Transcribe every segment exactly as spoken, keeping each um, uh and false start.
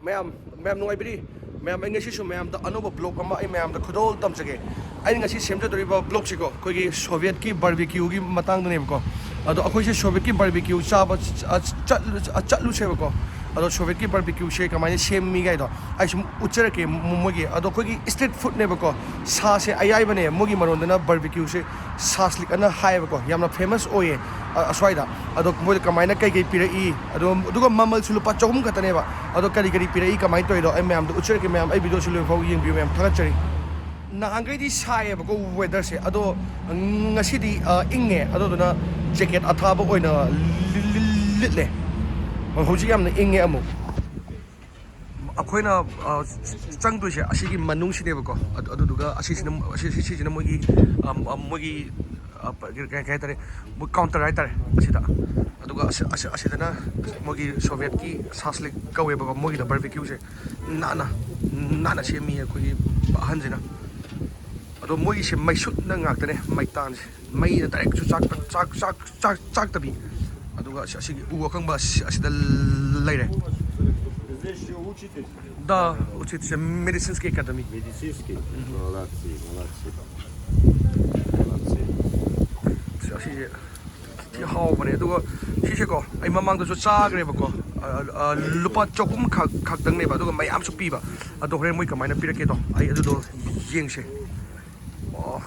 ꯃꯌꯥꯝ, ꯃꯌꯥꯝ ꯅꯨꯡꯉꯥꯏꯕꯤꯔꯤ? ꯃꯌꯥꯝ, ꯑꯩ ꯉꯁꯤꯁꯨ ꯃꯌꯥꯝꯗ ꯑꯅꯧꯕ ꯕ꯭ꯂꯣꯒ ꯑꯃ ꯑꯩ ꯃꯌꯥꯝꯗ ꯈꯨꯗꯣꯜ ꯇꯝꯖꯒꯦ꯫ ꯑꯩꯅ ꯉꯁꯤ ꯁꯦꯝꯖꯗꯣꯔꯤꯕ ꯕ꯭ꯂꯣꯒꯁꯤꯀꯣ, ꯑꯩꯈꯣꯏꯒꯤ ꯁꯣꯚꯤꯌꯦꯠꯀꯤ ꯕꯥꯔꯕꯤꯀ꯭ꯌꯨꯒꯤ ꯃꯇꯥꯡꯗꯅꯦꯕꯀꯣ꯫ ꯑꯗꯣ ꯑꯩꯈꯣꯏꯁꯦ ꯁꯣꯚꯤꯌꯦꯠꯀꯤ ꯕꯥꯔꯕꯤꯀ꯭ꯌꯨ ꯆꯥꯕ ꯆꯠ-, ꯆꯠꯂꯨ-, ꯆꯠꯂꯨꯁꯦꯕꯀꯣ꯫ ꯑꯗꯣ ꯁꯣꯚꯤꯌꯦꯠꯀꯤ ꯕꯥꯔꯕꯤꯀ꯭ꯌꯨꯁꯦ ꯀꯃꯥꯏꯅ ꯁꯦꯝꯃꯤ ꯀꯥꯏꯗꯣ ꯑꯩ ꯁꯨꯝ ꯎꯠꯆꯔꯛꯀꯦ꯫ ꯃꯣꯏꯒꯤ, ꯑꯗꯣ ꯑꯩꯈꯣꯏꯒꯤ ꯁ꯭ꯇ꯭ꯔꯤꯠ ꯐꯨꯗꯅꯦꯕꯀꯣ꯫ ꯁꯥꯁꯦ ꯑꯌꯥꯏꯕꯅꯦ, ꯃꯣꯏꯒꯤ ꯃꯔꯣꯟꯗꯅ ꯕꯥꯔꯕꯤꯀ꯭ꯌꯨꯁꯦ ꯁꯥꯁꯂꯤꯛ ꯑꯅ ꯍꯥꯏꯌꯦꯕꯀꯣ꯫ ꯌꯥꯝꯅ ꯐꯦꯃꯁ ꯑꯣꯏꯌꯦ ꯑ-, ꯑꯁ꯭ꯋꯥꯏꯗ꯫ ꯑꯗꯣ ꯃꯣꯏꯗ ꯀꯃꯥꯏꯅ ꯀꯩ ꯀꯩ ꯄꯤꯔꯛꯏ, ꯑꯗꯣ, ꯑꯗꯨꯒ ꯃꯃꯜꯁꯨ ꯂꯨꯄꯥ ꯆꯍꯨꯝ ꯈꯛꯇꯅꯦꯕ꯫ ꯑꯗꯣ ꯀꯔꯤ ꯀꯔꯤ ꯄꯤꯔꯛꯏ, ꯀꯃꯥꯏꯅ ꯇꯧꯔꯤꯗꯣ ꯑꯩ ꯃꯌꯥꯝꯗ ꯎꯠꯆꯔꯛꯀꯦ꯫ ꯃꯌꯥꯝ, ꯑꯩ ꯚꯤꯗꯤꯑꯣꯁꯤ ꯂꯣꯏꯐꯥꯎ ꯌꯦꯡꯕꯤꯌꯨ ꯃꯌꯥꯝ, ꯊꯥꯒꯠꯆꯔꯤ꯫ ꯅꯍꯥꯟꯈꯩꯗꯤ ꯁꯥꯏꯌꯦꯕꯀꯣ ꯋꯦꯗꯔꯁꯦ, ꯑꯗꯣ ꯉꯁꯤꯗꯤ, ꯑ, ꯏꯪꯉꯦ꯫ ꯑꯗꯨꯗꯨꯅ ꯖꯦꯀꯦꯠ ꯑꯊꯥꯕ ꯑꯣꯏꯅ ꯂꯤ-, ꯂꯤ-, ꯂꯤ-, ꯂꯤꯠꯂꯦ꯫ ꯍꯧꯖꯤꯛ ꯌꯥꯝꯅ ꯏꯪꯉꯦ ꯑꯃꯨꯛ꯫ ꯑꯩꯈꯣꯏꯅ, ꯑ, ꯆꯪꯗꯣꯏꯁꯦ ꯑꯁꯤꯒꯤ ꯃꯅꯨꯡꯁꯤꯅꯦꯕꯀꯣ꯫ ꯑꯗꯨ-, ꯑꯗꯨꯗꯨꯒ ꯑꯁꯤꯁꯤꯅ, ꯑꯁꯤ-, ꯁꯤꯁꯤꯅ ꯃꯣꯏꯒꯤ, ꯑ, ꯑ, ꯃꯣꯏꯒꯤ, ꯑ, ꯀꯩ, ꯀꯩ ꯍꯥꯏꯇꯥꯔꯦ, ꯃꯣꯏ ꯀꯥꯎꯟꯇꯔ ꯍꯥꯏꯇꯥꯔꯦ ꯑꯁꯤꯗ꯫ ꯑꯗꯨꯒ ꯑꯁꯤ-, ꯑꯁꯤ-, ꯑꯁꯤꯗꯅ ꯃꯣꯏꯒꯤ ꯁꯣꯚꯤꯌꯦꯠꯀꯤ ꯁꯥꯁꯂꯤꯛ ꯀꯧꯋꯦꯕꯀꯣ, ꯃꯣꯏꯒꯤꯗ ꯕꯥꯔꯕꯤꯀ꯭ꯌꯨꯁꯦ ꯅꯥꯟꯅ, ꯅꯥꯟꯅ ꯁꯦꯝꯃꯤ ꯑꯩꯈꯣꯏꯒꯤ ꯑꯍꯟꯁꯤꯅ꯫ ꯑꯗꯣ ꯃꯣꯏꯒꯤꯁꯦ ꯃꯩꯁꯨꯠꯅ ꯉꯥꯛꯇꯅꯦ, ꯃꯩꯇꯥꯟꯁꯦ꯫ ꯃꯩꯅ ꯗꯥꯏꯔꯦꯛꯁꯨ ꯆꯥꯛ-, ꯆꯥꯛ-, ꯆꯥꯛ-, ꯆꯥꯛ-, ꯆꯥꯛꯇꯕꯤ꯫ ꯑꯗꯨꯒ ꯑꯁꯤ-, ꯑꯁꯤꯒꯤ ꯎ ꯑꯀꯪꯕ ꯑꯁꯤ-, ꯑꯁꯤꯗ ꯂꯩꯔꯦ꯫ Здесь еще учитесь? Да, учитель медицинской академии. Медицинский? Молодцы, молодцы. Молодцы. ꯑꯁꯤꯁꯦ ꯊꯤ ꯍꯥꯎꯕꯅꯦ꯫ ꯑꯗꯨꯒ ꯁꯤꯁꯦꯀꯣ, ꯑꯩ ꯃꯃꯥꯡꯗꯁꯨ ꯆꯥꯈ꯭ꯔꯦꯕꯀꯣ꯫ ꯑ, ꯑ, ꯂꯨꯄꯥ ꯆꯍꯨꯝ ꯈꯛ, ꯈꯛꯇꯪꯅꯦꯕ, ꯑꯗꯨꯒ ꯃꯌꯥꯝꯁꯨ ꯄꯤꯕ꯫ ꯑꯗꯣ ꯍꯣꯔꯦꯟ ꯃꯣꯏ ꯀꯃꯥꯏꯅ ꯄꯤꯔꯛꯀꯦꯗꯣ ꯑꯩ ꯑꯗꯨꯗꯣ ꯌꯦꯡꯁꯦ꯫ ꯑꯣ,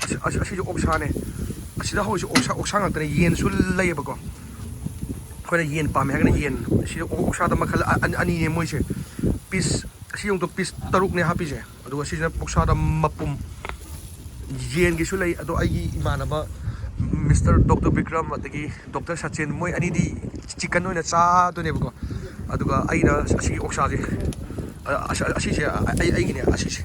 ꯑꯁꯤ, ꯑꯁꯤ, ꯑꯁꯤꯁꯨ ꯑꯣꯛꯁꯥꯅꯦ꯫ ꯑꯁꯤꯗ ꯍꯧꯔꯤꯁꯦ ꯑꯣꯛꯁꯥ, ꯑꯣꯛꯁꯥ ꯉꯥꯛꯇꯅꯦ꯫ ꯌꯦꯟꯁꯨ ꯂꯩꯌꯦꯕꯀꯣ꯫ ꯑꯩꯈꯣꯏꯅ ꯌꯦꯟ ꯄꯥꯝꯃꯦ ꯍꯥꯏꯔꯒꯅ ꯌꯦꯟ꯫ ꯁꯤꯗ ꯑꯣꯛ-, ꯑꯣꯛꯁꯥꯗ ꯃꯈꯜ ꯑ-, ꯑꯅꯤꯅꯦ ꯃꯣꯏꯁꯦ꯫ ꯄꯤꯁ, ꯑꯁꯤ ꯑꯃꯨꯛꯇ ꯄꯤꯁ ꯇꯔꯨꯛꯅꯦ ꯍꯥꯞꯄꯤꯁꯦ꯫ ꯑꯗꯨꯒ ꯁꯤꯁꯤꯅ ꯑꯣꯛꯁꯥꯗ ꯃꯄꯨꯝ꯫ ꯌꯦꯟꯒꯤꯁꯨ ꯂꯩ꯫ ꯑꯗꯣ ꯑꯩꯒꯤ ꯏꯃꯥꯟꯅꯕ ꯃꯤꯁꯇꯔ ꯗꯣꯛꯇꯔ ꯕꯤꯀ꯭ꯔꯝ ꯑꯗꯒꯤ ꯗꯣꯛꯇꯔ ꯁꯆꯤꯟ, ꯃꯣꯏ ꯑꯅꯤꯗꯤ ꯆꯤꯀꯟ ꯑꯣꯏꯅ ꯆꯥꯗꯣꯏꯅꯦꯕꯀꯣ꯫ ꯑꯗꯨꯒ ꯑꯩꯅ ꯑꯁꯤꯒꯤ ꯑꯣꯛꯁꯥꯁꯦ, ꯑ-, ꯑꯁ-, ꯑꯁꯤꯁꯦ ꯑꯩ, ꯑꯩꯒꯤꯅꯦ ꯑꯁꯤꯁꯦ꯫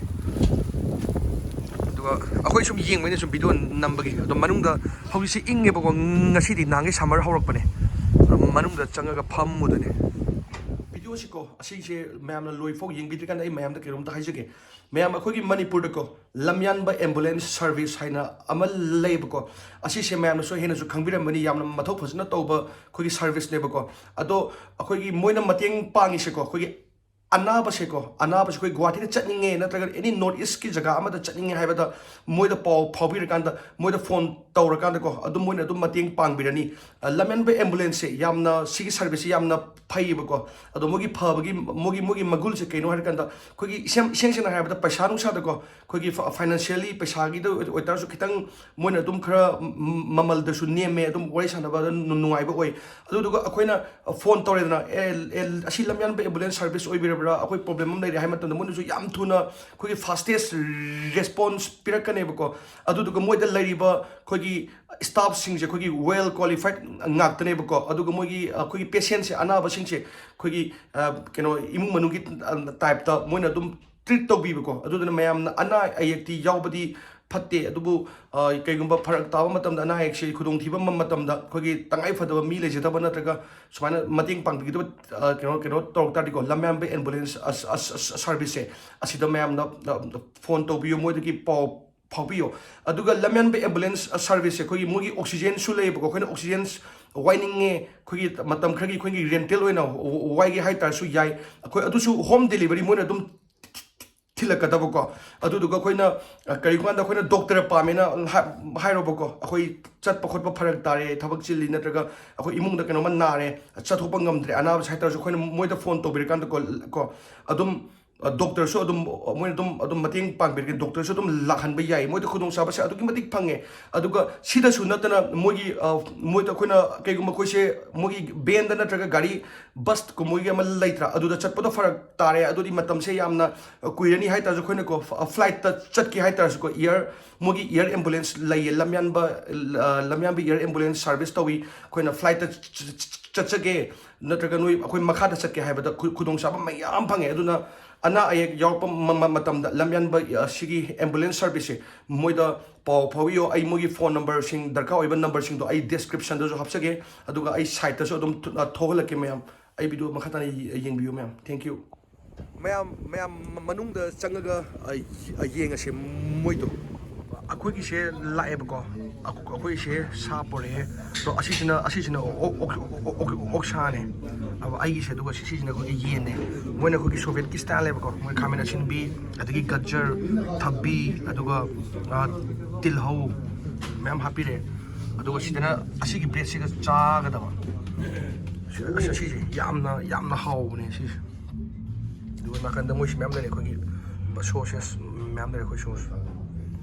ꯑꯗꯨꯒ ꯑꯩꯈꯣꯏ ꯁꯨꯝ ꯌꯦꯡꯕꯩꯅ ꯁꯨꯝ ꯚꯤꯗꯤꯑꯣ ꯅꯝꯕꯒꯤ꯫ ꯑꯗꯣ ꯃꯅꯨꯡꯗ ꯍꯧꯖꯤꯛꯁꯦ ꯏꯪꯉꯦꯕꯀꯣ, ꯉꯁꯤꯗꯤ ꯅꯍꯥꯟꯒꯩ ꯁꯝꯃꯔ ꯍꯧꯔꯛꯄꯅꯦ꯫ ꯑꯗꯣ ꯃꯅꯨꯡꯗ ꯆꯪꯉꯒ ꯐꯝꯃꯨꯗꯣꯏꯅꯦ꯫ ꯁꯤꯀꯣ, ꯑꯁꯤꯁꯦ ꯃꯌꯥꯝꯅ ꯂꯣꯏꯐꯥꯎ ꯌꯦꯡꯕꯤꯗ꯭ꯔꯤꯀꯥꯟꯗ ꯑꯩ ꯃꯌꯥꯝꯗ ꯀꯩꯅꯣꯝꯇ ꯍꯥꯏꯖꯒꯦ꯫ ꯃꯌꯥꯝ, ꯑꯩꯈꯣꯏꯒꯤ ꯃꯅꯤꯄꯨꯔꯗꯀꯣ, ꯂꯝꯌꯥꯟꯕ ambulance service ꯍꯥꯏꯅ ꯑꯃ ꯂꯩꯌꯦꯕꯀꯣ꯫ ꯑꯁꯤꯁꯦ ꯃꯌꯥꯝꯅꯁꯨ ꯍꯦꯟꯅꯁꯨ ꯈꯪꯕꯤꯔꯝꯃꯅꯤ, ꯌꯥꯝꯅ ꯃꯊꯧ ꯐꯖꯅ ꯇꯧꯕ ꯑꯩꯈꯣꯏꯒꯤ serviceꯅꯦꯕꯀꯣ꯫ ꯑꯗꯣ ꯑꯩꯈꯣꯏꯒꯤ ꯃꯣꯏꯅ ꯃꯇꯦꯡ ꯄꯥꯡꯉꯤꯁꯦꯀꯣ, ꯑꯩꯈꯣꯏꯒꯤ ꯑꯅꯥꯕꯁꯦꯀꯣ, ꯑꯅꯥꯕꯁꯦ ꯑꯩꯈꯣꯏ ꯒꯨꯍꯥꯇꯤꯗ ꯆꯠꯅꯤꯡꯉꯦ ꯅꯠꯇ꯭ꯔꯒ any North Eastꯀꯤ ꯖꯒꯥ ꯑꯃꯗ ꯆꯠꯅꯤꯡꯉꯦ ꯍꯥꯏꯕꯗ, ꯃꯣꯏꯗ ꯄꯥꯎ ꯐꯥꯎꯕꯤꯔꯀꯥꯟꯗ, ꯃꯣꯏꯗ phone ꯇꯧꯔꯀꯥꯟꯗꯀꯣ, ꯑꯗꯨꯝ ꯃꯣꯏꯅ ꯑꯗꯨꯝ ꯃꯇꯦꯡ ꯄꯥꯡꯕꯤꯔꯅꯤ꯫ ꯑ, ꯂꯝꯌꯥꯟꯕ ambulanceꯁꯦ ꯌꯥꯝꯅ, ꯁꯤꯒꯤ serviceꯁꯦ ꯌꯥꯝꯅ ꯐꯩꯌꯦꯕꯀꯣ꯫ ꯑꯗꯣ ꯃꯣꯏꯒꯤ ꯐꯕꯒꯤ, ꯃꯣꯏꯒꯤ, ꯃꯣꯏꯒꯤ ꯃꯒꯨꯜꯁꯦ ꯀꯩꯅꯣ ꯍꯥꯏꯔꯀꯥꯟꯗ, ꯑꯩꯈꯣꯏꯒꯤ ꯏꯁꯦꯝ-, ꯏꯁꯦꯡ ꯁꯦꯡꯅ ꯍꯥꯏꯔꯕꯗ ꯄꯩꯁꯥ ꯅꯨꯡꯁꯥꯗꯀꯣ, ꯑꯩꯈꯣꯏꯒꯤ ꯐ-, financially ꯄꯩꯁꯥꯒꯤꯗ ꯑꯣꯏ-, ꯑꯣꯏꯇꯥꯔꯁꯨ ꯈꯤꯇꯪ ꯃꯣꯏꯅ ꯑꯗꯨꯝ ꯈꯔ ꯃ-, ꯃꯃꯜꯗꯁꯨ ꯅꯦꯝꯃꯦ, ꯑꯗꯨꯝ ꯋꯥꯔꯤ ꯁꯥꯟꯅꯕꯗ ꯅꯨ-, ꯅꯨꯡꯉꯥꯏꯕ ꯑꯣꯏ꯫ ꯑꯗꯨꯗꯨꯒ ꯑꯩꯈꯣꯏꯅ phone ꯇꯧꯔꯦꯗꯅ, "ꯑꯦ, ꯑꯦ, ꯑꯁꯤ ꯂꯝꯌꯥꯟꯕ ambulance service ꯑꯣꯏꯕꯤꯔꯕ꯭ꯔꯥ? ꯑꯩꯈꯣꯏ problem ꯑꯃ ꯂꯩꯔꯦ" ꯍꯥꯏ ꯃꯇꯝꯗ ꯃꯣꯏꯅꯁꯨ ꯌꯥꯝ ꯊꯨꯅ ꯑꯩꯈꯣꯏꯒꯤ fastest response ꯄꯤꯔꯛꯀꯅꯦꯕꯀꯣ꯫ ꯑꯗꯨꯗꯨꯒ ꯃꯣꯏꯗ ꯂꯩꯔꯤꯕ ꯑꯩꯈꯣꯏꯒꯤ staffꯁꯤꯡꯁꯦ ꯑꯩꯈꯣꯏꯒꯤ well qualified ꯉꯥꯛꯇꯅꯦꯕꯀꯣ꯫ ꯑꯗꯨꯒ ꯃꯣꯏꯒꯤ, ꯑꯩꯈꯣꯏꯒꯤ patientꯁꯦ, ꯑꯅꯥꯕꯁꯤꯡꯁꯦ ꯑꯩꯈꯣꯏꯒꯤ, ꯑ, ꯀꯩꯅꯣ, ꯏꯃꯨꯡ ꯃꯅꯨꯡꯒꯤ, ꯑ, typeꯇ ꯃꯣꯏꯅ ꯑꯗꯨꯝ treat ꯇꯧꯕꯤꯕꯀꯣ꯫ ꯑꯗꯨꯗꯨꯅ ꯃꯌꯥꯝꯅ ꯑꯅꯥ ꯑꯌꯦꯛꯇꯤ ꯌꯥꯎꯕꯗꯤ ꯐꯠꯇꯦ, ꯑꯗꯨꯕꯨ, ꯑ, ꯀꯩꯒꯨꯝꯕ ꯐꯔꯛ ꯇꯥꯕ ꯃꯇꯝꯗ, ꯑꯅꯥ ꯑꯌꯦꯛꯁꯦ ꯈꯨꯗꯣꯡꯊꯤꯕ ꯃ-, ꯃꯇꯝꯗ ꯑꯩꯈꯣꯏꯒꯤ ꯇꯉꯥꯏ ꯐꯗꯕ ꯃꯤ ꯂꯩꯖꯗꯕ ꯅꯠꯇ꯭ꯔꯒ ꯁꯨꯃꯥꯏꯅ ꯃꯇꯦꯡ ꯄꯥꯡꯕꯤꯒꯗꯕ, ꯑ, ꯀꯩꯅꯣ, ꯀꯩꯅꯣ ꯇꯧꯔꯛ ꯇꯥꯔꯗꯤꯀꯣ, ꯂꯝꯌꯥꯟꯕ ambulance ꯑꯁ, ꯑꯁ, ꯑꯁ, serviceꯁꯦ ꯑꯁꯤꯗ ꯃꯌꯥꯝꯅ, ꯑ, phone ꯇꯧꯕꯤꯌꯨ, ꯃꯣꯏꯗꯒꯤ ꯄꯥꯎ ꯐꯥꯎꯕꯤꯌꯣ꯫ ꯑꯗꯨꯒ ꯂꯝꯌꯥꯟꯕ ambulance serviceꯁꯦ ꯑꯩꯈꯣꯏꯒꯤ ꯃꯣꯏꯒꯤ oxygenꯁꯨ ꯂꯩꯌꯦꯕꯀꯣ꯫ ꯑꯩꯈꯣꯏꯅ oxygen ꯋꯥꯏꯅꯤꯡꯉꯦ, ꯑꯩꯈꯣꯏꯒꯤ ꯃꯇꯝ ꯈꯔꯒꯤ ꯑꯩꯈꯣꯏꯒꯤ rental ꯑꯣꯏꯅ ꯋꯥꯏꯒꯦ ꯍꯥꯏ ꯇꯥꯔꯁꯨ ꯌꯥꯏ꯫ ꯑꯩꯈꯣꯏ ꯑꯗꯨꯁꯨ home delivery ꯃꯣꯏꯅ ꯑꯗꯨꯝ ꯊꯤꯜꯂꯛꯀꯗꯕꯀꯣ꯫ ꯑꯗꯨꯗꯨꯒ ꯑꯩꯈꯣꯏꯅ, ꯑ, ꯀꯔꯤꯒꯨꯝꯕ ꯀꯥꯟꯗ ꯑꯩꯈꯣꯏꯅ doctor ꯄꯥꯝꯃꯦꯅ ꯍꯥꯏ-, ꯍꯥꯏꯔꯣꯕꯀꯣ, ꯑꯩꯈꯣꯏ ꯆꯠꯄ ꯈꯣꯠꯄ ꯐꯔꯛ ꯇꯥꯔꯦ, ꯊꯕꯛ ꯆꯤꯜꯂꯤ, ꯅꯠꯇ꯭ꯔꯒ ꯑꯩꯈꯣꯏ ꯏꯃꯨꯡꯗ ꯀꯩꯅꯣꯝꯃ ꯅꯥꯔꯦ, ꯆꯠꯊꯣꯛꯄ ꯉꯝꯗ꯭ꯔꯦ, ꯑꯅꯥꯕꯁꯦ ꯍꯥꯏ ꯇꯥꯔꯁꯨ ꯑꯩꯈꯣꯏꯅ ꯃꯣꯏꯗ phone ꯇꯧꯕꯤꯔꯀꯥꯟꯗꯀꯣ, ꯀꯣ, ꯑꯗꯨꯝ, ꯑ, doctorꯁꯨ ꯑꯗꯨꯝ, ꯑ, ꯃꯣꯏꯅ ꯑꯗꯨꯝ, ꯑꯗꯨꯝ ꯃꯇꯦꯡ ꯄꯥꯡꯕꯤꯔꯒꯦ, doctorꯁꯨ ꯑꯗꯨꯝ ꯂꯥꯛꯍꯟꯕ ꯌꯥꯏ꯫ ꯃꯣꯏꯗ ꯈꯨꯗꯣꯡꯆꯥꯕꯁꯦ ꯑꯗꯨꯛꯀꯤ ꯃꯇꯤꯛ ꯐꯪꯉꯦ꯫ ꯑꯗꯨꯒ ꯁꯤꯗꯁꯨ ꯅꯠꯇꯅ ꯃꯣꯏꯒꯤ, ꯑ, ꯃꯣꯏꯗ ꯑꯩꯈꯣꯏꯅ ꯀꯩꯒꯨꯝꯕ ꯑꯩꯈꯣꯏꯁꯦ ꯃꯣꯏꯒꯤ vanꯗ ꯅꯠꯇ꯭ꯔꯒ ꯒꯥꯔꯤ ꯕꯁ ꯀꯨꯝꯕꯒꯤ ꯑꯃ ꯂꯩꯇ꯭ꯔꯥ, ꯑꯗꯨꯗ ꯆꯠꯄꯗꯣ ꯐꯔꯛ ꯇꯥꯔꯦ, ꯑꯗꯨꯗꯤ ꯃꯇꯝꯁꯦ ꯌꯥꯝꯅ ꯀꯨꯏꯔꯅꯤ ꯍꯥꯏ ꯇꯥꯔꯁꯨ, ꯑꯩꯈꯣꯏꯅꯀꯣ, ꯐ-, flightꯇ ꯆꯠꯀꯦ ꯍꯥꯏ ꯇꯥꯔꯁꯨꯀꯣ, air, ꯃꯣꯏꯒꯤ air ambulance ꯂꯩꯌꯦ, ꯂꯝꯌꯥꯟꯕ, ꯑ, ꯂꯝꯌꯥꯟꯕ air ambulance service ꯇꯧꯏ꯫ ꯑꯩꯈꯣꯏꯅ flightꯇ ꯆ-, ꯆ-, ꯆ-, ꯆꯠꯆꯒꯦ, ꯅꯠꯇ꯭ꯔꯒ ꯅꯣꯏ, ꯑꯩꯈꯣꯏ ꯃꯈꯥꯗ ꯆꯠꯀꯦ ꯍꯥꯏꯕꯗ ꯈꯨ-, ꯈꯨꯗꯣꯡꯆꯥꯕ ꯃꯌꯥꯝ ꯐꯪꯉꯦ꯫ ꯑꯗꯨꯅ ꯑꯅꯥ ꯑꯌꯦꯛ ꯌꯥꯎꯔꯛꯄ ꯃ-, ꯃ-, ꯃꯇꯝꯗ ꯂꯝꯌꯥꯟꯕ, ꯑ, ꯁꯤꯒꯤ ambulance serviceꯁꯦ ꯃꯣꯏꯗ ꯄꯥꯎ ꯐꯥꯎꯕꯤꯌꯣ꯫ ꯑꯩ ꯃꯣꯏꯒꯤ phone numberꯁꯤꯡ, ꯗꯔꯀꯥꯔ ꯑꯣꯏꯕ numberꯁꯤꯡꯗꯣ ꯑꯩ descriptionꯗꯁꯨ ꯍꯥꯞꯆꯒꯦ, ꯑꯗꯨꯒ ꯑꯩ siteꯇꯁꯨ ꯑꯗꯨꯝ ꯊꯨ-, ꯑ, ꯊꯣꯛꯍꯜꯂꯛꯀꯦ ꯃꯌꯥꯝ꯫ ꯑꯩ ꯚꯤꯗꯤꯑꯣ ꯃꯈꯥ ꯇꯥꯅ ꯌꯦꯡꯕꯤꯌꯨ ꯃꯌꯥꯝ꯫ Thank you꯫ ꯃꯌꯥꯝ, ꯃꯌꯥꯝ ꯃꯅꯨꯡꯗ ꯆꯪꯉꯒ, ꯑ, ꯌꯦꯡꯉꯁꯦ ꯃꯣꯏꯗꯣ꯫ ꯑꯩꯈꯣꯏꯒꯤꯁꯦ ꯂꯥꯛꯑꯦꯕꯀꯣ꯫ ꯑꯩꯈꯣꯏꯁꯦ ꯁꯥ ꯄꯣꯔꯛꯑꯦ꯫ ꯑꯗꯣ ꯑꯁꯤꯁꯤꯅ, ꯑꯁꯤꯁꯤꯅ ꯑꯣꯛ-, ꯑꯣꯛ-, ꯑꯣꯛ-, ꯑꯣꯛ-, ꯑꯣꯛꯁꯥꯅꯦ꯫ ꯑꯗꯣ ꯑꯩꯒꯤꯁꯦ, ꯑꯗꯨꯒ ꯁꯤꯁꯤꯅ ꯑꯩꯈꯣꯏꯒꯤ ꯌꯦꯟꯅꯦ꯫ ꯃꯣꯏꯅ ꯑꯩꯈꯣꯏꯒꯤ ꯁꯣꯚꯤꯌꯦꯠꯀꯤ ꯁ꯭ꯇꯥꯏꯜꯅꯦꯕꯀꯣ꯫ ꯃꯣꯏ ꯈꯥꯃꯦꯟ ꯑꯁꯤꯟꯕꯤ, ꯑꯗꯒꯤ ꯒꯖꯔ, ꯊꯕꯤ, ꯑꯗꯨꯒ, ꯑ, ꯇꯤꯜꯍꯧ ꯃꯌꯥꯝ ꯍꯥꯞꯄꯤꯔꯦ꯫ ꯑꯗꯨꯒ ꯁꯤꯗꯅ ꯑꯁꯤꯒꯤ ꯕ꯭ꯔꯦꯗꯁꯤꯒ ꯆꯥꯒꯗꯕ꯫ ꯑꯁ, ꯑꯁꯤꯁꯦ ꯌꯥꯝꯅ, ꯌꯥꯝꯅ ꯍꯥꯎꯕꯅꯦ ꯁꯤꯁꯦ꯫ ꯑꯗꯨꯒ ꯅꯥꯀꯟꯗ ꯃꯣꯏꯁꯤ ꯃꯌꯥꯝ ꯂꯩꯔꯦ, ꯑꯩꯈꯣꯏꯒꯤ ꯁꯣꯁꯦꯁ ꯃꯌꯥꯝ ꯂꯩꯔꯦ, ꯑꯩꯈꯣꯏ ꯁꯣꯁ꯫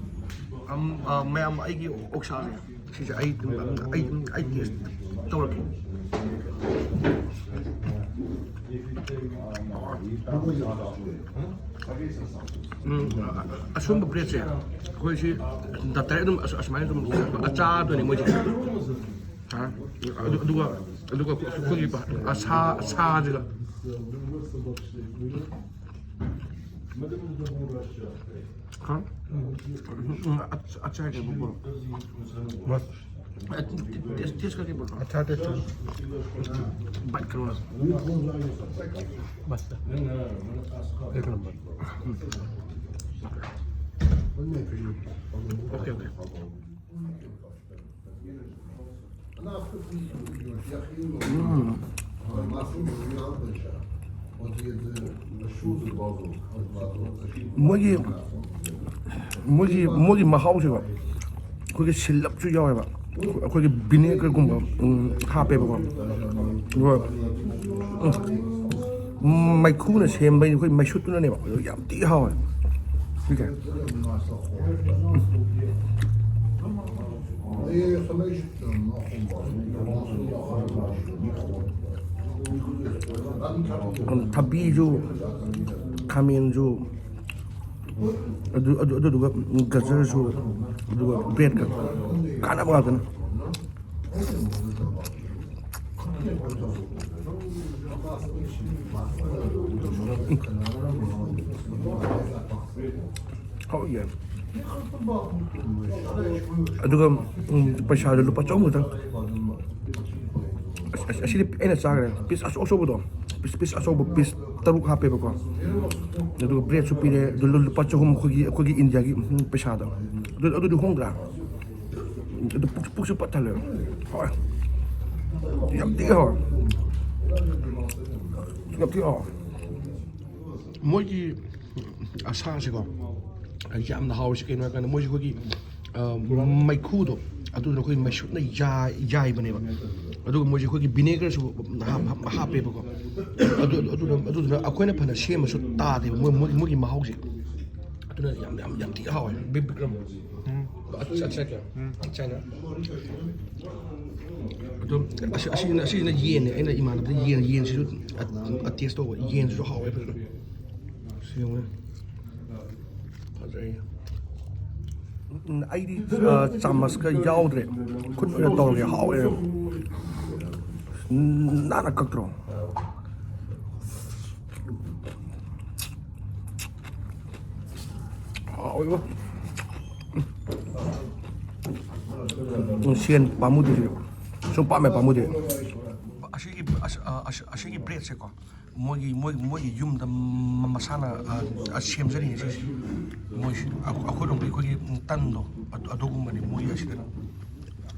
ꯑꯝ, ꯑ, ꯃꯌꯥꯝ, ꯑꯩꯒꯤ ꯑꯣꯛꯁꯥꯁꯦ ꯁꯤꯁꯦ ꯑꯩ, ꯑꯩ, ꯑꯩ ꯇꯦꯁ ꯇꯧꯔꯛꯀꯦ꯫ ꯎꯝ, ꯑ-, ꯑꯁꯨꯝꯕ ꯕ꯭ꯔꯦꯗꯁꯦ ꯑꯩꯈꯣꯏ ꯁꯤ ꯗꯥꯏꯔꯦꯛ ꯑꯗꯨꯝ ꯑꯁ-, ꯑꯁꯨꯃꯥꯏꯅ ꯑꯗꯨꯝ ꯑꯆꯥꯗꯨꯅꯤ ꯃꯣꯏꯁꯦ꯫ ꯍꯥ? ꯑꯗꯨ-, ꯑꯗꯨꯒ, ꯑꯗꯨꯒ ꯑꯩꯈꯣꯏꯒꯤ ꯑꯁꯥ-, ꯑꯁꯥꯁꯤꯒ꯫ ꯍꯥ? ꯎꯝ, ꯑꯆꯥ, ꯑꯆꯥ, ꯀꯩꯅꯣꯀꯣ꯫ ꯃꯁ-, ꯑ, ꯇꯦꯁ, ꯇꯦꯁ ꯀꯔꯤ ꯕꯣꯜ? अच्छा टेस्ट है। बात करो ना। मस्त है। एक नंबर। Okay, okay. ꯃꯣꯏꯒꯤ, ꯃꯣꯏꯒꯤ, ꯃꯣꯏꯒꯤ ꯃꯍꯥꯎꯁꯦꯀꯣ, ꯑꯩꯈꯣꯏꯒꯤ ꯁꯤꯜꯂꯞꯁꯨ ꯌꯥꯎꯋꯦꯕ꯫ ꯑꯩꯈꯣꯏꯒꯤ ꯚꯤꯅꯦꯒꯔꯒꯨꯝꯕ, ꯎꯝ, ꯍꯥꯞꯄꯦꯕꯀꯣ꯫ ꯑꯗꯨꯒ, ꯎꯝ, ꯃꯩꯈꯨꯅ ꯁꯦꯝꯕꯩ ꯑꯩꯈꯣꯏ ꯃꯩꯁꯨꯠꯇꯨꯅꯅꯦꯕ꯫ ꯑꯗꯨ ꯌꯥꯝ ꯊꯤ ꯍꯥꯎꯋꯦ꯫ ꯁꯤ ꯀꯩ? ꯊꯕꯤꯁꯨ, ꯈꯥꯃꯦꯟꯁꯨ, ꯑꯗꯨ, ꯑꯗꯨ, ꯑꯗꯨꯗꯨꯒ ꯒꯖꯔꯁꯨ, ꯑꯗꯨꯒ ꯕ꯭ꯔꯦꯗꯀ ꯀꯥꯟꯅꯕ ꯉꯥꯛꯇꯅꯤ꯫ ꯍꯥꯎ ꯌꯥꯏ꯫ ꯑꯗꯨꯒ, ꯎꯝ, ꯄꯩꯁꯥꯗꯣ ꯂꯨꯄꯥ ꯆꯍꯨꯝ ꯈꯛꯇꯪ꯫ ꯑꯁ, ꯑꯁ, ꯑꯁꯤꯗꯤ ꯑꯩꯅ ꯆꯥꯈ꯭ꯔꯦ, ꯄꯤꯁ ꯑꯆꯧ ꯑꯆꯧꯕꯗꯣ, ꯄꯤꯁ ꯄꯤꯁ ꯑꯆꯧꯕ ꯄꯤꯁ ꯇꯔꯨꯛ ꯍꯥꯞꯄꯦꯕꯀꯣ꯫ ꯑꯗꯨꯒ ꯕ꯭ꯔꯦꯗꯁꯨ ꯄꯤꯔꯦ꯫ ꯑꯗꯨ ꯂꯨ- ꯂꯨꯄꯥ ꯆꯍꯨꯝ, ꯑꯩꯈꯣꯏꯒꯤ ꯑꯩꯈꯣꯏꯒꯤ ꯏꯟꯗꯤꯌꯥꯒꯤ, ꯎꯝ, ꯄꯩꯁꯥꯗꯣ꯫ ꯑꯗꯨ ꯑꯗꯨꯗꯤ ꯍꯣꯡꯗ꯭ꯔꯥ? ꯑꯗꯨ ꯄꯨꯛ- ꯄꯨꯛꯁꯨ ꯄꯠ ꯊꯜꯂꯦ꯫ ꯍꯥꯎꯋꯦ꯫ ꯌꯥꯝ ꯊꯤ ꯍꯥꯎꯋꯦ꯫ ꯌꯥꯝ ꯊꯤ ꯍꯥꯎꯋꯦ꯫ ꯃꯣꯏꯒꯤ ꯑꯁꯥꯁꯦꯀꯣ, ꯌꯥꯝꯅ ꯍꯥꯎꯔꯤꯁꯦ ꯀꯩꯅꯣ ꯍꯥꯏꯀꯥꯟꯗ, ꯃꯣꯏꯁꯦ ꯑꯩꯈꯣꯏꯒꯤ, ꯑ, ꯃꯩꯈꯨꯗꯣ, ꯑꯗꯨꯅ ꯑꯩꯈꯣꯏ ꯃꯩꯁꯨꯠꯅ ꯌꯥꯏ- ꯌꯥꯏꯕꯅꯦꯕ꯫ ꯑꯗꯨꯒ ꯃꯣꯏꯁꯦ ꯑꯩꯈꯣꯏꯒꯤ ꯚꯤꯅꯦꯒꯔꯁꯨ ꯍꯥꯞ- ꯍꯥꯞ- ꯍꯥꯞꯄꯦꯕꯀꯣ꯫ ꯑꯗꯨ ꯑꯗꯨꯅ ꯑꯗꯨꯗꯨꯅ ꯑꯩꯈꯣꯏꯅ ꯐꯅ ꯁꯦꯝꯃꯁꯨ ꯇꯥꯗꯦꯕ ꯃꯣꯏ ꯃꯣꯏꯒꯤ ꯃꯣꯏꯒꯤ ꯃꯍꯥꯎꯁꯦ꯫ ꯑꯗꯨꯅ ꯌꯥꯝ ꯌꯥꯝ ꯌꯥꯝ ꯊꯤ ꯍꯥꯎꯋꯦ꯫ ꯕꯤꯛ ꯕꯤꯛꯔꯝ꯫ ꯎꯝ꯫ ꯑꯠꯆꯥ, ꯑꯠꯆꯥ, ꯑꯠꯆꯥ꯫ ꯎꯝ꯫ ꯆꯥꯏꯅ꯫ ꯑꯗꯣ ꯑꯁꯤ- ꯑꯁꯤꯅ ꯑꯁꯤꯅ ꯌꯦꯟꯅꯦ꯫ ꯑꯩꯅ ꯏꯃꯥꯟꯅꯕꯗ ꯌꯦꯟ ꯌꯦꯟꯁꯤꯁꯨ ꯑ- ꯑ- ꯇꯦꯁ ꯇꯧꯕ꯫ ꯌꯦꯟꯁꯤꯁꯨ ꯍꯥꯎꯋꯦ ꯐꯖꯅ꯫ ꯁꯤ ꯌꯦꯡꯉꯨꯅꯦ꯫ ꯐꯖꯩ꯫ ꯎꯝ, ꯑꯩꯗꯤ, ꯑ, ꯆꯥꯃꯁꯀ ꯌꯥꯎꯗ꯭ꯔꯦ꯫ ꯈꯨꯠ ꯑꯣꯏꯅ ꯇꯧꯔꯒꯦ꯫ ꯍꯥꯎꯋꯦ꯫ ꯎꯝ, ꯅꯥꯟꯅ ꯀꯛꯇ꯭ꯔꯣ? ꯍꯥꯎꯋꯦꯕꯣ꯫ ꯎꯝ, ꯁꯦꯟ ꯄꯥꯝꯃꯨꯗ꯭ꯔꯤꯁꯦ꯫ ꯁꯨꯝ ꯄꯥꯝꯃꯦ ꯄꯥꯝꯃꯨꯗ꯭ꯔꯤ꯫ ꯑꯁꯤꯒꯤ ꯑꯁ- ꯑ- ꯑꯁ- ꯑꯁꯤꯒꯤ ꯕ꯭ꯔꯦꯗꯁꯦꯀꯣ, ꯃꯣꯏꯒꯤ ꯃꯣꯏ ꯃꯣꯏꯒꯤ ꯌꯨꯝꯗ ꯃ- ꯃꯁꯥꯅ, ꯑ, ꯑ, ꯁꯦꯝꯖꯔꯤꯅꯦ ꯁꯤꯁꯦ꯫ ꯃꯣꯏꯁꯤ ꯑꯩꯈꯣꯏ- ꯑꯩꯈꯣꯏꯔꯣꯝꯒꯤ ꯑꯩꯈꯣꯏꯒꯤ ꯇꯟꯗꯣ ꯑꯗꯨ- ꯑꯗꯨꯒꯨꯝꯕꯅꯤ ꯃꯣꯏꯒꯤ ꯑꯁꯤꯗꯅ꯫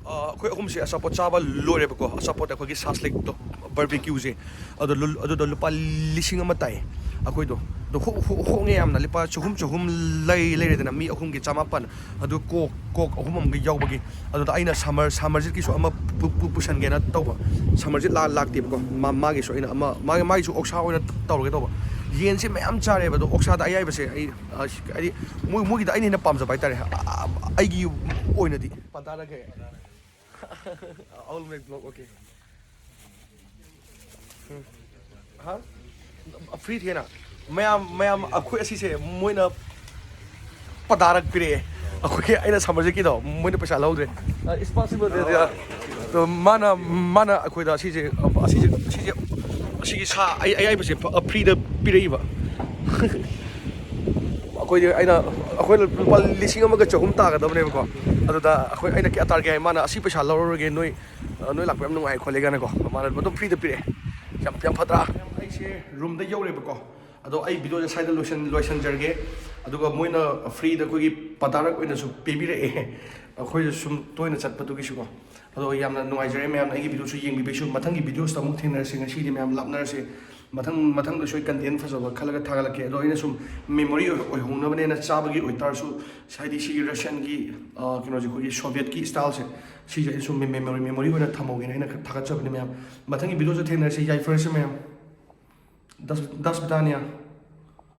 ꯑ, ꯑꯩꯈꯣꯏ ꯑꯍꯨꯝꯁꯦ ꯑꯆꯥꯄꯣꯠ ꯆꯥꯕ ꯂꯣꯏꯔꯦꯕꯀꯣ꯫ ꯑꯆꯥꯄꯣꯠ ꯑꯩꯈꯣꯏꯒꯤ ꯁꯥꯁꯂꯤꯛꯇꯣ, ꯕꯔꯕꯤꯀ꯭ꯌꯨꯁꯦ, ꯑꯗꯣ ꯂꯨ- ꯑꯗꯨꯗꯣ ꯂꯨꯄꯥ ꯂꯤꯁꯤꯡ ꯑꯃ ꯇꯥꯏ ꯑꯩꯈꯣꯏꯗꯣ꯫ ꯑꯗꯣ ꯍꯣ- ꯍꯣ- ꯍꯣꯡꯉꯦ ꯌꯥꯝꯅ꯫ ꯂꯨꯄꯥ ꯆꯍꯨꯝ ꯆꯍꯨꯝ ꯂꯩ- ꯂꯩꯔꯦꯗꯅ ꯃꯤ ꯑꯍꯨꯝꯒꯤ ꯆꯃꯥꯄꯟ꯫ ꯑꯗꯨ ꯀꯣꯛ ꯀꯣꯛ ꯑꯍꯨꯝ ꯑꯃꯒ ꯌꯥꯎꯕꯒꯤ꯫ ꯑꯗꯨꯗ ꯑꯩꯅ ꯁꯝꯃꯔ ꯁꯝꯃꯔꯖꯤꯠꯀꯤꯁꯨ ꯑꯃ ꯄꯨ- ꯄꯨ- ꯄꯨꯁꯟꯒꯦꯅ ꯇꯧꯕ꯫ ꯁꯝꯃꯔꯖꯤꯠ ꯂꯥ- ꯂꯥꯛꯇꯦꯕꯀꯣ꯫ ꯃꯥ- ꯃꯥꯒꯤꯁꯨ ꯑꯩꯅ ꯑꯃ ꯃꯥꯒꯤ ꯃꯥꯒꯤꯁꯨ ꯑꯣꯛꯁꯥ ꯑꯣꯏꯅ ꯇꯧꯔꯒꯦ ꯇꯧꯕ꯫ ꯌꯦꯟꯁꯦ ꯃꯌꯥꯝ ꯆꯥꯔꯦꯕ, ꯑꯗꯣ ꯑꯣꯛꯁꯥꯗ ꯑꯌꯥꯏꯕꯁꯦ ꯑꯩ, ꯑ, ꯍꯥꯏꯗꯤ ꯃꯣꯏ- ꯃꯣꯏꯒꯤꯗ ꯑꯩꯅ ꯍꯦꯟꯅ ꯄꯥꯝꯖꯕ ꯍꯥꯏꯇꯥꯔꯦ꯫ ꯑ- ꯑ- ꯑꯩꯒꯤ ꯑꯣꯏꯅꯗꯤ꯫ ꯄꯟꯇꯥꯅ ꯀꯩ? I will make vlog, okay. ꯎꯝ꯫ ꯍꯥ? Free ꯊꯦꯅ? ꯃꯌꯥꯝ ꯃꯌꯥꯝ ꯑꯩꯈꯣꯏ ꯑꯁꯤꯁꯦ ꯃꯣꯏꯅ ꯄꯗꯥꯔꯛ ꯄꯤꯔꯛꯑꯦ꯫ ꯑꯩꯈꯣꯏꯒꯤ ꯑꯩꯅ ꯁꯝꯃꯔꯖꯤꯠꯀꯤꯗꯣ ꯃꯣꯏꯅ ꯄꯩꯁꯥ ꯂꯧꯗ꯭ꯔꯦ꯫ ꯑ, it's possible that they are- ꯑꯗꯣ ꯃꯥꯅ ꯃꯥꯅ ꯑꯩꯈꯣꯏꯗ ꯑꯁꯤꯁꯦ ꯑꯁꯤꯁꯦ ꯑꯁꯤꯁꯦ ꯑꯁꯤꯒꯤ ꯁꯥ ꯑꯩ- ꯑꯌꯥꯏꯕꯁꯦ ꯐ꯭ꯔꯤꯗ ꯄꯤꯔꯛꯏꯕ꯫ ꯑꯩꯈꯣꯏꯗꯤ ꯑꯩꯅ ꯑꯩꯈꯣꯏꯅ ꯂꯨꯄꯥ ꯂꯤꯁꯤꯡ ꯑꯃꯒ ꯆꯍꯨꯝ ꯇꯥꯒꯗꯕꯅꯦꯕꯀꯣ꯫ ꯑꯗꯨꯗ ꯑꯩꯈꯣꯏ ꯑꯩꯅ ꯀꯌꯥ ꯇꯥꯔꯒꯦ ꯍꯥꯏ, ꯃꯥꯅ ꯑꯁꯤ ꯄꯩꯁꯥ ꯂꯧꯔꯔꯣꯏꯒꯦ, ꯅꯣꯏ ꯑ, ꯅꯣꯏ ꯂꯥꯛꯄ ꯌꯥꯝ ꯅꯨꯡꯉꯥꯏ ꯈꯣꯠꯂꯦ ꯀꯥꯏꯅꯀꯣ, ꯃꯃꯥꯟꯅꯕ ꯑꯗꯨꯝ ꯐ꯭ꯔꯤꯗ ꯄꯤꯔꯛꯑꯦ꯫ ꯌꯥꯝ, ꯌꯥꯝ ꯐꯠꯇ꯭ꯔꯥ? ꯑꯩꯁꯦ ꯔꯨꯝꯗ ꯌꯧꯔꯦꯕꯀꯣ꯫ ꯑꯗꯣ ꯑꯩ ꯚꯤꯗꯤꯑꯣꯁꯦ ꯁ꯭ꯋꯥꯏꯗ ꯂꯣꯏꯁꯟ-, ꯂꯣꯏꯁꯟꯖꯔꯒꯦ꯫ ꯑꯗꯨꯒ ꯃꯣꯏꯅ ꯐ꯭ꯔꯤꯗ ꯑꯩꯈꯣꯏꯒꯤ ꯄꯗꯥꯔꯛ ꯑꯣꯏꯅꯁꯨ ꯄꯤꯕꯤꯔꯛꯑꯦ, ꯑꯩꯈꯣꯏꯗ ꯁꯨꯝ ꯇꯣꯏꯅ ꯆꯠꯄꯗꯨꯒꯤꯁꯨꯀꯣ꯫ ꯑꯗꯣ ꯌꯥꯝꯅ ꯅꯨꯡꯉꯥꯏꯖꯔꯦ ꯃꯌꯥꯝꯅ ꯑꯩꯒꯤ ꯚꯤꯗꯤꯑꯣꯁꯨ ꯌꯦꯡꯕꯤꯕꯩꯁꯨ꯫ ꯃꯊꯪꯒꯤ ꯚꯤꯗꯤꯑꯣꯁꯤꯗ ꯑꯃꯨꯛ ꯊꯦꯡꯅꯔꯁꯤ꯫ ꯉꯁꯤꯗꯤ ꯃꯌꯥꯝ ꯂꯥꯞꯅꯔꯁꯦ꯫ ꯃꯊꯪ, ꯃꯊꯪꯗꯁꯨ ꯑꯩ ꯀꯟꯇꯦꯟ ꯐꯖꯕ ꯈꯜꯂꯒ ꯊꯥꯒꯠꯂꯛꯀꯦ꯫ ꯑꯗꯣ ꯑꯩꯅ ꯁꯨꯝ ꯃꯦꯃꯣꯔꯤ ꯑꯣꯏ-, ꯑꯣꯏꯍꯧꯅꯕꯅꯦꯅ ꯆꯥꯕꯒꯤ ꯑꯣꯏꯇꯥꯔꯁꯨ, ꯍꯥꯏꯗꯤ ꯁꯤꯒꯤ ꯔꯁꯤꯌꯟꯒꯤ, ꯑ, ꯀꯩꯅꯣꯁꯦ, ꯑꯩꯈꯣꯏꯒꯤ ꯁꯣꯚꯤꯌꯦꯠꯀꯤ ꯁ꯭ꯇꯥꯏꯜꯁꯦ, ꯁꯤꯁꯦ ꯑꯩꯅ ꯁꯨꯝ ꯃꯦ-, ꯃꯦꯃꯣꯔꯤ, ꯃꯦꯃꯣꯔꯤ ꯑꯣꯏꯅ ꯊꯝꯍꯧꯒꯦꯅ ꯑꯩꯅ ꯊꯥꯒꯠꯆꯕꯅꯦ ꯃꯌꯥꯝ꯫ ꯃꯊꯪꯒꯤ ꯚꯤꯗꯤꯑꯣꯁꯨ ꯊꯦꯡꯅꯔꯁꯤ꯫ ꯌꯥꯏꯐꯔꯁꯤ ꯃꯌꯥꯝ꯫ ꯗꯁ-, ꯗꯁ ꯕꯤꯗꯥꯅꯤꯌꯥ꯫